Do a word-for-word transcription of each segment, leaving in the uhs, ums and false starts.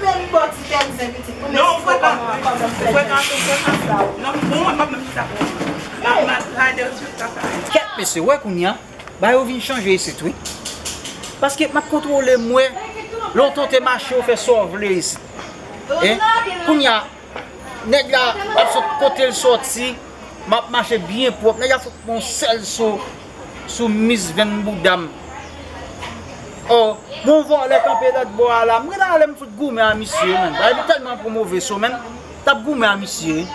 menm bò ti tèm zen pitit. Pou m eksplike kòman, kòman m fè. Non, bon, mwen pa menm chita pou mwen. M ap, m ap gade yo sou sa. Kèt, mesye, wè kounye a. Bagay yo vin chanje isit, wi. Paske m ap kontwole m, wè. Lontan w te mache, w fè sa w vle isit. Hein? Kounye a, nèg la ap sot kote l sòti, m ap mache byen pwòp. Nèg la fout yon sèl so sou mis venn bouda m. Oh, gon vòlè kanpe lòt bò a la. M ret ale m fout goumen a misye, menn. Bagay li tèlman pran move so, menn. T ap goumen a misye.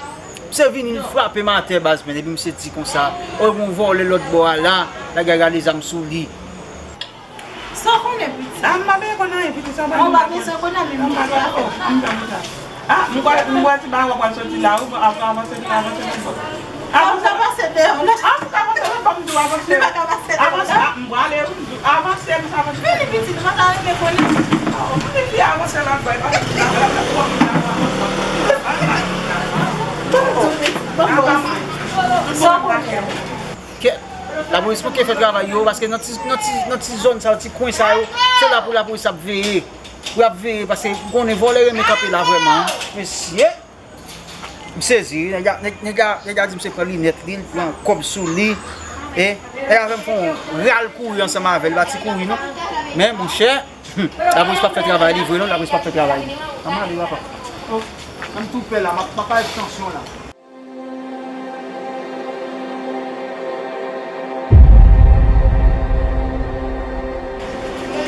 Misye vini, li frape m atè, baz, menn. Epi misye di konsa, oh, gon vòlè lòt bò a la. Lage, gade zam sou li. Sa w konnen, pitit? Ah, m pa bezwen konn anyen, pitit, sa w pa bezwen konn. Ou pa bezwen konn anyen, men m konnen afè w. Ah, m kwè, m kwè ti bagay w ap pral soti la, wi, bon, apre avanse, avanse, avanse. Avanse. Ou ka pase deyò, non? Ah, m ka pase, wi, ban m di w avanse. Ou pa ka pase deyò, non? Avanse, ah, m prale, wi, m di w avanse, m sa avanse. Vini, pitit, mwen ta renmen konnen. Ah, m di fi avanse lòt bò, e pa sa m ta pral. Bon, bon, bon. Sa w konnen? Kèt, lapolis manke fè travay yo, paske nan ti, nan ti, nan ti zòn sa yo, ti kwen sa yo, se la pou lapolis ap veye. Pou y ap veye, paske m konnen vòlè renmen kanpe la vrèman, wi. Mesye, m sezi, wi. Nèg la, nèg, nèg la, nèg la di m se pran linèt li, l pran kòb sou li. E, nèg la fè m fè yon ral kouri ansanm avè l, li pati kouri non. Men, monchè, lapolis p ap fè travay li vre non, lapolis p ap fè travay li. Ann ale, papa. Oh, m tou pè la, m ap, m ap pale tansyon la.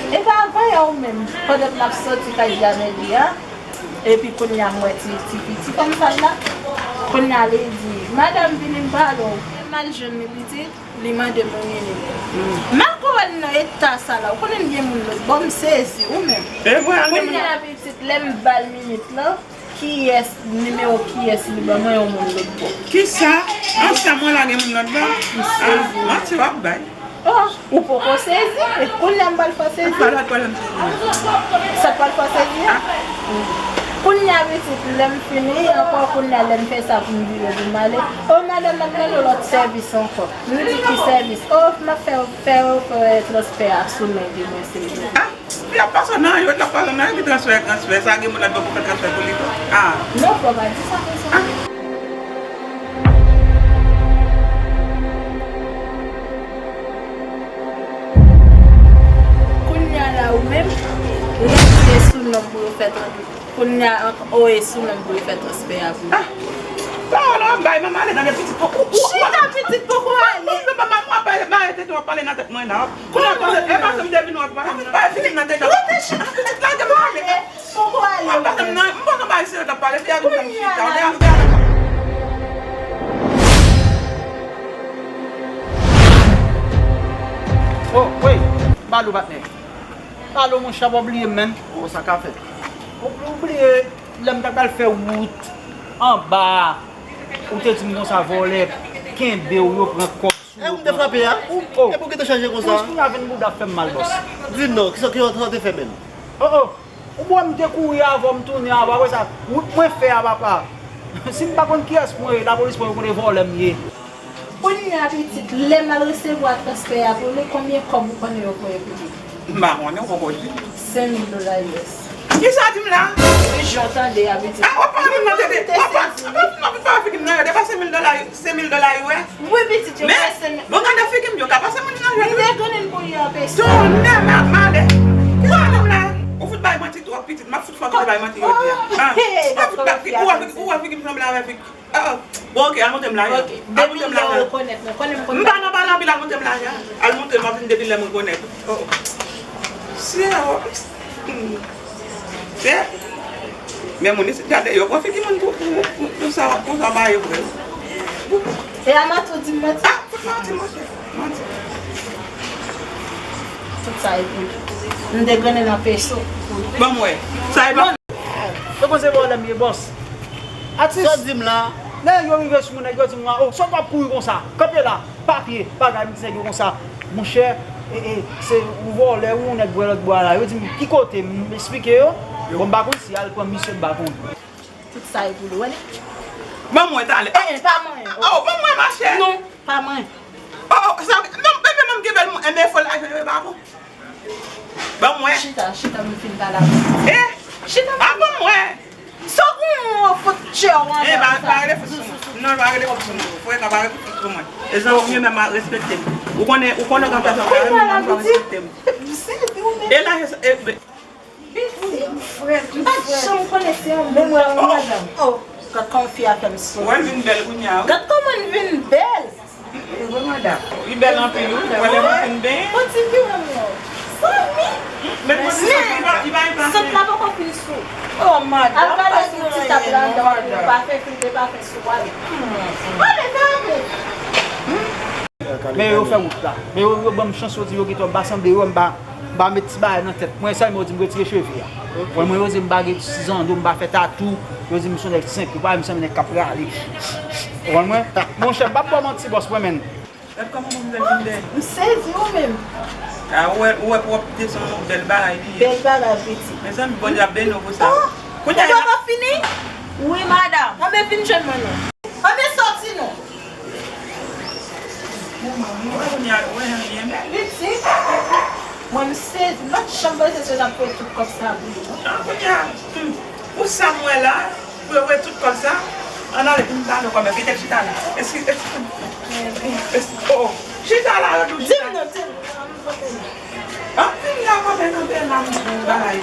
E pa avanyè ou menm, pandan m ap soti kay Janely a, epi kounye a m wè ti, ti, ti, ti fanm sa la, kounye a li di, "Madanm, vini m pale w." M al jwenn li pitit, li mande m yon minit. M al kò wè l nan eta sa la, ou konnen l gen moun lòt bò, m sezi, ou menm. E vre, al gen moun. Kounye a pitit, lè m ba l minit lan, kiyès, nimewo kiyès li ban mwen yon moun lòt bò? Kisa? Ansanm mwen la gen moun lòt bò? Ah, manti w ap bay. Oh, ou poko sezi? E kounye a m pral fè w sezi? Sa k pral fè w sezi a? Kounye a pitit, lè m fini, ankò kounye a lè m fè sa pou m vire pou m ale. Oh, madanm, m ap mande w lòt sèvis ankò. M di ki sèvis? Oh, m ap fè, fè, fè transfè a sou non de mwen, silvouplè. Fi ap pase nan yo, l ap pale nan yo ki transfè, transfè. Sa gen moun nan pou fè transfè pou li tou. Ah. Non, fò pa di sa konsa. Ah. Kounye a la, ou menm, rete sou non pou yo fè transfè. Kounye a, o, e sou non pou yo fè transfè a pou ou. Ah. Pawòl w ap bay, manman, ale nan pitit. Chita, pitit, poko ale. Manman, manman, w ap bay, bay tete w ap pale nan tèt mwen la. Kounye a, kote, e pa se m te vin wè papa m nan. Bay Filip nan tete. Rete chita, pitit, lage m ale. Poko ale. Mwen pa konn nan, mwen pa konn bay serye t ap pale, fi a vin fè m chita. Ou te antre avèk. Oh, wi. Balo, patnè. Balo, monchè, pa bliye m, menn. Oh, sa ka fèt. Ou, ou bliye, lè m t ap al fè wout anba a, ou te di m konsa, vòlè kenbe w, yo pran kòb. E ou m te frape a? E pou ki te chanje konsa? Kounye a vin bouda fè m mal, bòs. Di m non, kisa, kisa w te fè menm? Oh, oh. Ou bon, m te kouri avè w, m tounen avè w, apre sa, wout mwen fè a, papa. Si m pa konn kiyès mwen ye, lapolis pran yo kote vòlè m ye. Kounye a, pitit, lè m al resevwa transfè a pou li, konbyen kòb ou konnen yo voye pou li? M pa konnen, ou poko di. Senk mil dola U S. Kisa di m la? Wi, jan w tande a, pitit. Ah, w ap pale moun nan tete. W ap pale, w ap pale figi m nan yo, depa senk mil dola. Bon, ok, al montre m lajan. Ok, al montre m lajan. Depi lè w rekonèt mwen, konnen m konn. M pa nan pale anpil, al montre m lajan. Al montre m anpil depi lè m rekonèt. Oh. Seyè, oh. Hmm. Seyè. Men moun isit, gade, yo pran figi moun pou, pou, pou, pou sa, pou sa ba yo vre. E a manti w di m manti? Ah, fout manti, manti. Manti. Tout sa e pou m degrennen nan peso. Ban m wè. Sa e pa. Yo panse pwoblèm ye, bòs. Atis. Sa w di m la? Lè yo rive sou mwen, nèg yo di m, "Oh, sa w ap kouri konsa? Kanpe la, papye, bagay," m di nèg yo konsa, "Monchè, e, e, se ou vòlè, ou nèg bwè lòt bò a la." Yo di m, "Ki kote?" M esplike yo. Bon, m pa konn si al pran misye, m pa konn. Tout sa e pou li, wè li. Ban mwen talè. Eh, eh, pa mwen. Oh, ban mwen, machè. Non, pa mwen. Oh, oh, sa, non, bebe, mwen gen bèl mwen, men fò la, e pa bon. Ban mwen. Chita, chita, mwen fin pale avè w. Eh, chita. Ah, ban mwen. Sa w gon fout tchè w anba. Eh, pa, pa rele fout sou mwen. Non, pa rele fout sou mwen. Fò e ka pa rele fout sou mwen. E zanmi m yo menm a respekte m. Ou konnen, ou konnen kan pèsòn pa renmen mwen, pa respekte m. E la, e, e, Biti, m pa t janm konnen se yon moun. Menm wè yon madanm. Oh, gad kòman fi a fè m souri. Wè l vin bèl kounye a, wi. Gad kòman l vin bèl. Li vre, madanm. Li bèl anpil, wi. Wè lè mwen fin benyen. Bon ti fi menm non. Zanmi. Men, men, sant la poko fin sou. Oh, madanm, al gade si yon ti tap la anndan, ou pa fè filtre, pa fè sou, ale. Ale, fè anpil. Men yo fè wout la. Men yo, yo ban m chans, yo di yo gentan ba sanble yo, m ba, m ba met ti bagay nan tèt mwen, sèlman yo di m retire cheve a. Wè mwen, yo di m ba gen ti zando, m ba fè tatou, yo di m se yon nèg senp, yo pa di m se yon nèg k ap rale. Ou konprann mwen? Monchè, m p ap ba w manti, bòs mwen, men. Gad kòman manmzèl vin bèl. M sezi ou menm. A, ou wè, ou wè pwòpte se yon bèl bagay li ye. Bèl bagay, piti. Mezanmi, Bondye ap beni w pou sa. Kounye a, ou pa fini? Wi, madanm. Anben vin jwenn mwen non. Anben sòti non. Mwen, mwen, mwen, mwen, mwen, mwen, mwen, mwen. Piti, mwen m sezi, m pa t janm panse se w t ap voye tout kòb sa pou li, non. Ah, kounye a, hmm, pou sa m wè la, pou yo voye tout kòb sa, ann ale, vin pale kòmè, kite l chita la. Eskize, eskize. Oh, oh. Chita la, yo di w chita. Di m non, di m. Anpil la, kanpe, kanpe la, m di w bagay.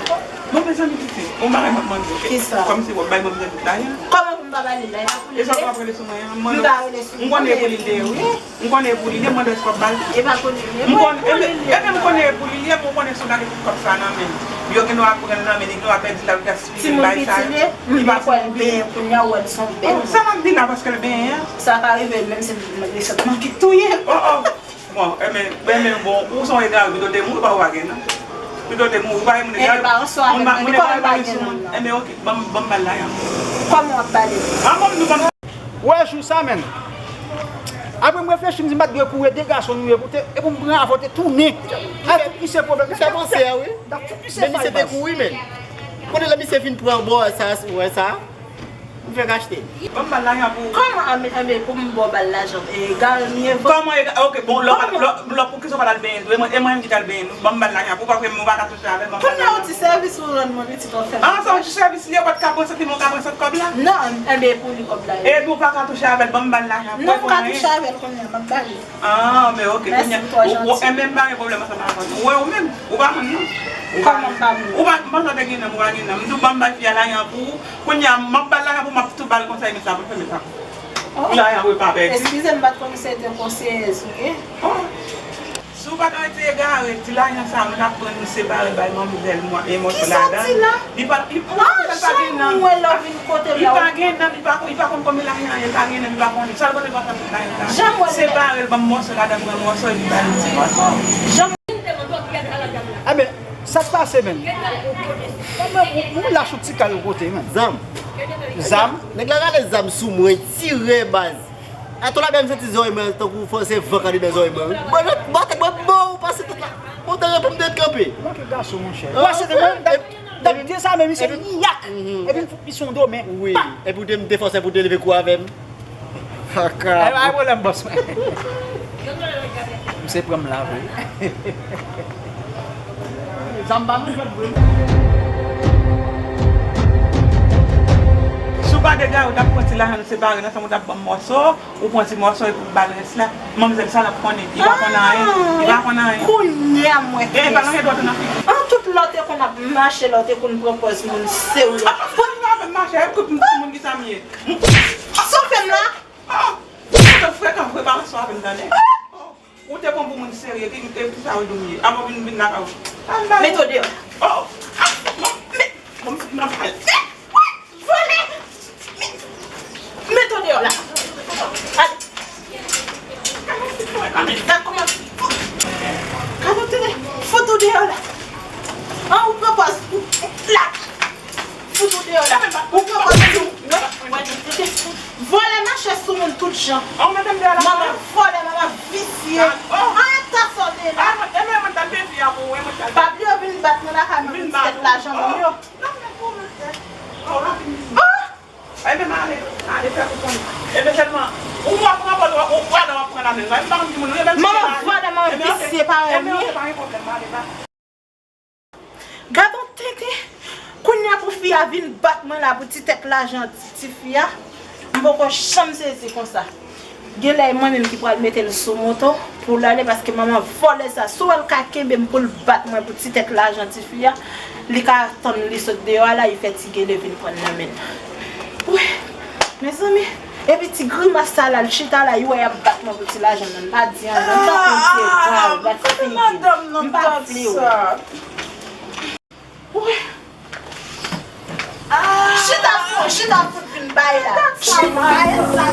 Bon, mezanmi, kite. Yon bagay m ap mande w. Kisa? Kòmsi w ap bay manmzèl tout lajan. Kòman pou m pa ba li lajan? E sa w ap rele sou mwen an? M pa rele sou mwen. M konnen e pou li l te ye, wi. M konnen e pou li l te ye, m mande èske w ap ba l. E pa pou li l ye. M konnen, e, e, e, m konnen e pou li l ye, men w konnen si w gade tout kòb sa nan men l. Yo gen dwa pran l nan men li, gen dwa pèdi l, l ap gaspiye l, bay sa yo. Timoun piti l ye, m pa kwè l benyen kounye a, ou wè l se yon bèl moun. Oh, sa m ap di la, paske l benyen an. Sa ka rive, menm si l desant manke touye l. Oh, oh. Bon, enben, enben, bon, ou se yon egare, pito te mouri, pa ou pa gen non. Pito te mouri, ou pa gen moun egare. Enben, pa yon swa avèk mwen, kòman pa gen non? Enben, ok, ban m, ban m ba l lajan. Kòman w ap ba l? Ah, ban m, ban m. Wè, jou sa, menn. Apre m reflechi, m di m pa t dwe kouri, de gason nou ye, pou te, e pou m pran avè w te tounen. A tout misye pwoblèm. Sa panse a, wi. A tout misye fay baz. Men misye te kouri, menn. Kote lè misye fin pran bò sa, wè sa? M fèk achte l. Ban m ba l lajan pou. Kòman, anben, anben, pou m ba w ba l lajan? E, egare m ye, vre? Kòman egare? Ok, bon, lò, lò, lò, poukisa w pa t al benyen tou? E mwen, e mwen menm ki t al benyen tou. Ban m ba l lajan pou, paske mwen pa ka touche avè l, ban m ba l lajan. Kounye a, yon ti sèvis ou rann mwen, pitit, w ap fè m. Ah, se yon ti sèvis li ye, ou pa t ka pran sant li, men w ka pran sant kòb la? Non, enben, pou li kòb la ye. Epi w pa ka touche avè l, ban m ba l lajan pou. Non, m ka touche avè l kounye a, m ap ba li. Ah, men ok, kounye a, ou, ou, enben m pa gen pwoblèm ansanm avè w. Ou wè ou menm, ou pa moun non. Ou pa, kòman m pa moun? Ou pa, m panse w te gen nanm, ou pa gen nanm. M di w ban m bay fi a lajan pou ou. Kounye a, m ap ba l lajan pou m ap tou ba l konsèy, men sa pou l fè, men sa pou l. Oh. Lajan pou l pa pèdi. Eskize m, m pa t konn se te konseyèz ou ye. Oh. Si w pa t arete egare, ti lajan sa a, nou t ap pran, nou separe l bay manmzèl, mwen, e mòso ladan l. Kisa w di la? Li pa, li, manmzèl pa gen nanm. Li pa gen nanm, li pa, li pa konn konbyen lajan l ye, li pa gen nanm, li pa konnen. Sa l konnen pa fè tout lajan sa. Separe l, ban m mòso ladan, pran mòso, epi ba l ti mòso. Enben, sa k pase menm? Ou, ou lach yon ti kal yon kote menm. Zam. Zam? Nèg la rale zam sou mwen, tire baz. Atò la menm santi zòrèy mwen tankou fò se van k andedan zòrèy mwen. Mwen, mwen, tèt mwen bon, ou pase tèt la. Mwen te reponn m te kanpe. Manke gason, monchè. Ou wè se de mwen, dap, dap dezame misye, li yak. Epi m fout misye yon do, men. Wi. Epi w te, m te fòse pou w te leve kou avè m. Kaka. Ay, ay, pwoblèm, bòs mwen. Misye pran m la, vre. Zam pa mwen, vre. Si w Pa degare, w t ap pran ti lajan nou separe nan, sa w t ap ban m mòso, ou pran ti mòso epi w ba l rès la. Manmzèl sa l ap konnen, li pa konn anyen, li pa konn anyen. Kounye a m wè. E pa nan dwat ou nan figi. An tout lè w te konn ap mache, lè w te konn pran pòz moun serye. Apa sa li pa fè m mache, epi tout moun ki sa m ye. Sa w fè m la? Oh, ou te frekan vre, pa sou avè m tande. Oh, ou te pran pou moun serye, ki, ki, ki sa ou di w ye? Avan vin, vin lakay ou. Mete w deyò. Oh, ah, bon, men, bon, m ap al. Vòlè! Mete w deyò la. Al. Gad kòman. Gad w tande. Fout ou deyò la. An, ou pran pòz. La. Fout ou deyò la. Ou pran pòz. Wè, wè, tande. Vòlè mache sou moun tout jan. Manman vòlè, manman visye. An, ta sòte la. Pa bliye w vin bat mwen lakay mwen pou ti tèt lajan mwen yo. Oh! Ebyen, m ale, m ale fè pou kont. Ebyen, sèlman, ou w ap pran kòd, ou w al w ap pran lamen. Mwen, m pa konn ki moun, ou, ebyen, m Manman vòlè, manman visye, pa renmen. Ebyen, ok, pa gen pwoblèm, m ale, m ale. Gad on tenten. Kounye a pou fi a vin bat mwen la pou ti tèt lajan ti, ti fi a. M poko janm sezi konsa. Genlè e mwen menm ki pral mete l sou moto pou l ale, paske manman vòlè sa, si w wè l ka kenbe m pou l bat mwen pou ti tèt lajan ti fi a, li ka tann li sot deyò a la, li fè ti gele vin pran nan men l. Wi, mezanmi, epi ti grimas sa la, l chita la, li wè y ap bat mwen pou ti lajan nan, m pa di anyen, m pa konn se vwa, gad figi m, m pa vle w. Wi. Chita, chita fout vin bay la. Chita bay la.